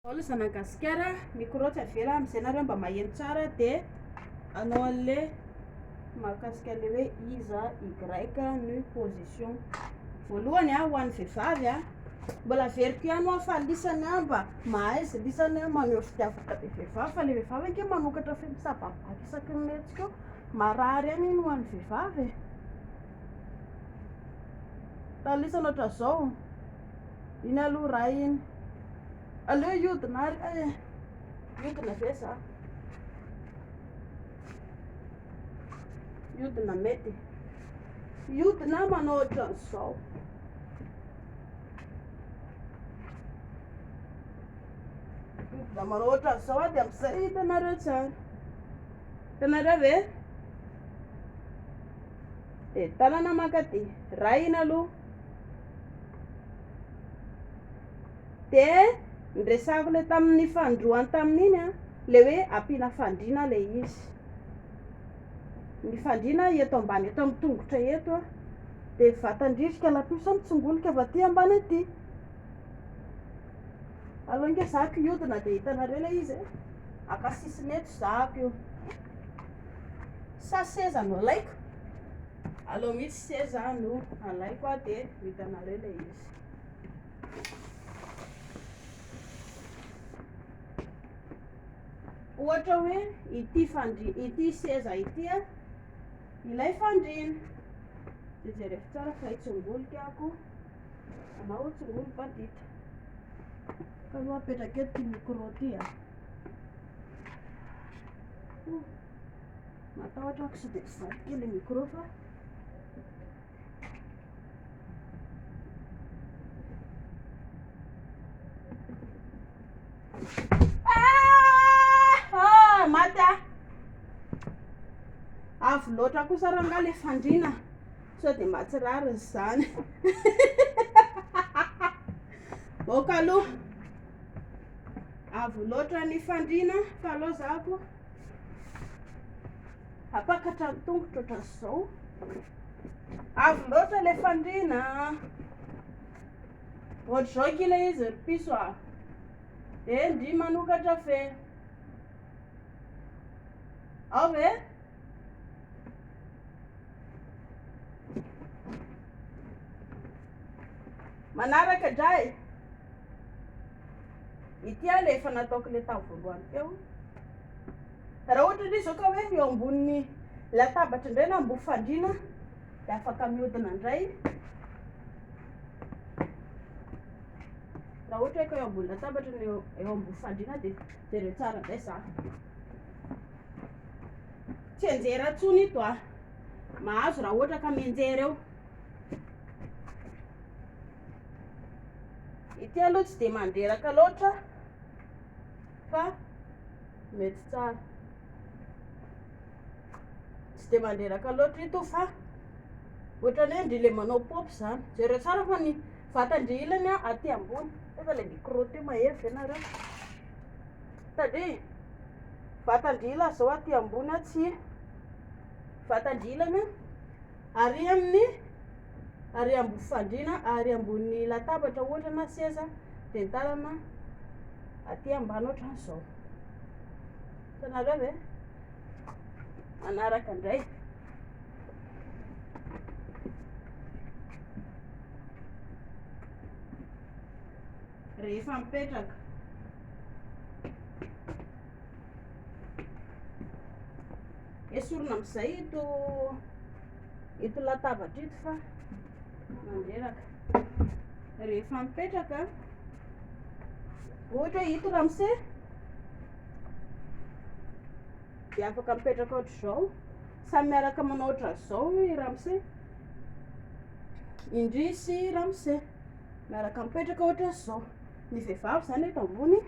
Daholo zanak'i Gasikara, micro tsy avela amin'izay nareo mba maheno tsara dia anao an'le mahakasika an'le hoe iza Y ny position. Voalohany a, ho an'ny vehivavy a, mbola averiko ihany hoa fa lisany a mba mahay izy lisany a maneho fitiavana be vehivavy fa le vehivavy ange manokatra feo misababaka isaky ny mihetsika eo, marary ihany iny ho an'ny vehivavy e. Talisany ohatran'izao, iny aloha ray iny. Aleo hiodina ary eh. Hiodina ve za? Hiodina mety. Hiodina manao ohatran'izao. Hiodina manao ohatran'izao aho dia amin'izay hitanareo tsara. Hitanareo ve? Dia tanana mankaty. Rahina aloha. Dia niresahako ilay tamin'ny fanindroany tamin'iny an, ilay hoe ampiana fandriana ilay izy. Ny fandriana eto ambany eto amin'ny tongotra eto an, dia vatan-drivotra la puce mitsongolika avy aty ambany aty. Aleo ange zahako hiodina dia hitanareo ilay izy e. Haka sisiny eto zahako io. Sa seza no alaiko? Aleo mihitsy seza no alaiko an, dia ho hitanareo ilay izy. Ohatra hoe ity fandri- ity seza ity a, ilay fandriana. Dia jereko tsara fa hitsongolika ako, anao tsongolo badita. Fa aloha apetraka eto ity micro ity a. Matahotra ako sao dia mivadika ilay micro fa. Ah, maty ah. Avo loatra kosa rangahy le fandriana. Sao dia mba tsy rariny izany. Boka aloha. Avo loatra ny fandriana fa aleo zahako. Hampakatra ny tongotra ohatran'izao. Avo loatra ilay fandriana. Ohatr'izao akia ilay izy ry piso a. Dia ndry manokatra fe. Ao ve? Manaraka indray. Ity aho ilay efa nataoko ilay tamin'ny voalohany teo. Raha ohatra indray izao ka hoe eo ambonin'ny latabatra indray na ambony fandriana dia afaka mihodina indray. Raha ohatra hoe ka eo ambony latabatra na eo eo ambony fandriana dia jereo tsara indray za. Tsy hianjera intsony ito a. Mahazo raha ohatra ka mianjera eo. Ity aloha tsy dia mandreraka loatra fa mety tsara. Tsy dia mandreraka loatra ito fa ohatran'ny hoe ndry le manao paopy izany. Jereo tsara fa ny vatan-dry ilany aty ambony. Efa ilay micro teo mahery ve nareo? Tandria, vatan-dry ilany izao aty ambony tsy vatan-dry ilany ary amin'ny ary ambony fandriana ary ambony latabatra ohatra na seza dia ny tanana aty ambany ohatran'izao. Hitanareo ve? Manaraka indray. Rehefa mipetraka. Esorina amin'izay ito ito latabatra ito fa mandreraka. Rehefa mipetraka, ohatra hoe ito ramose dia afaka mipetraka ohatr'izao. Samy miaraka manao ohatran'izao i ramose. Indry sy ramose miaraka mipetraka ohatran'izao. Ny vehivavy izany eto ambony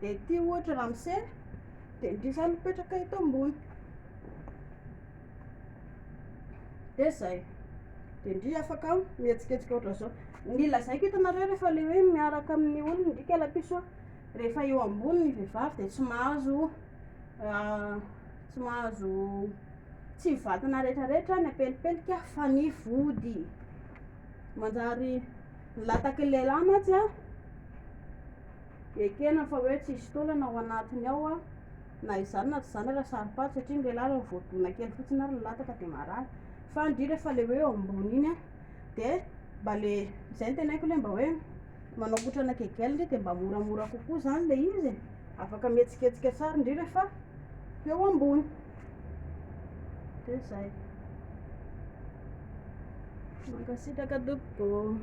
dia ity ohatra ramose dia ndry izany mipetraka eto ambony. Dia zay. Dia ndry afaka mihetsiketsika ohatran'izao. Ny lazaiko hitanareo rehefa le hoe miaraka amin'ny olona ndry kalapiso a, rehefa eo ambony ny vehivavy dia tsy mahazo tsy mahazo tsy ny vatana rehetrarehetra ny apelipelika fa ny vody. Manjary ny lataky ny lehilahy mantsy a. Ekena fa hoe tsisy taolana ao anatiny ao a, na izany na tsy izany raha saro-pady satria ny lehilahy raha voadona kely fotsiny ary milatsaka dia marary. Fa indrindra fa ilay hoe eo ambony iny a, dia mba le, izay no teneniko hoe mba hoe manao kotrana kegel ndry dia mba moramora kokoa izany ilay izy e, afaka mihetsiketsika tsara ndry rehefa eo ambony. Dia izay. Mankasitraka tompoko.